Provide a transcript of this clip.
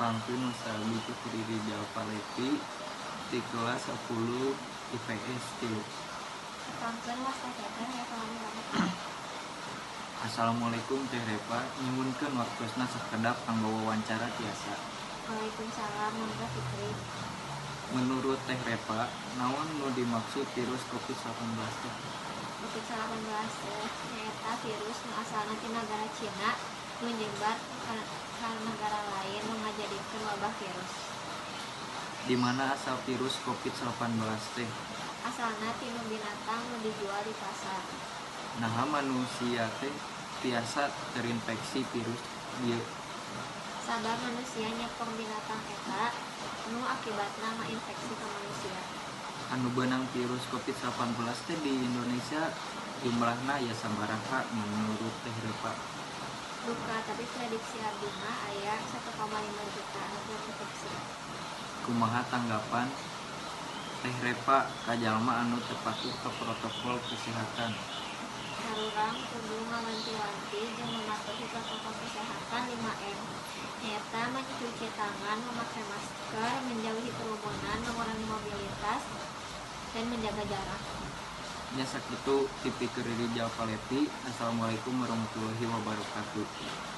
Tepangkeun wasta abdi Fikri Rizal Palevi ti kelas 10 IPS 3. Tepangkeun, wasta Teteh Reva Miranti. Assalamualaikum, Teh Reva, nyuhunkeun waktosna sakedap kanggo wawancara, tiasa? Waalaikumsalam, mangga, Fikri. Menurut Teh Reva, naon nu dimaksud virus COVID-19 teh? COVID-19 teh nyaeta virus nu asalna ti nagara Cina nu nyebar ka nagara lain, nu ngajadikeun wabah virus. Di mana asal virus COVID-19 teh? Asalna tina binatang nu dijual di pasar. Naha manusia teh tiasa terinfeksi virus ieu? Sabab manusia nyepeng binatang eta, nu akibatna ngainfeksi ka manusia. Anu beunang virus COVID-19 teh di Indonesia jumlahna aya sabaraha menurut Teh Reva? Duka, tapi prediksi abdi mah aya 1,5 juta anu terinfeksi. Kumaha tanggapan Teh Reva ka jalma anu teu patuh ka protokol kesehatan? Urang kudu ngawanti-wanti jeung mematuhi protokol kesehatan 5M, nyaeta mencuci tangan, memakai masker, menjauhi kerumunan, mengurangi mobilitas, dan menjaga jarak. Nya, sakitu ti Fikri Rizal Palevi. Assalamualaikum warahmatullahi wabarakatuh.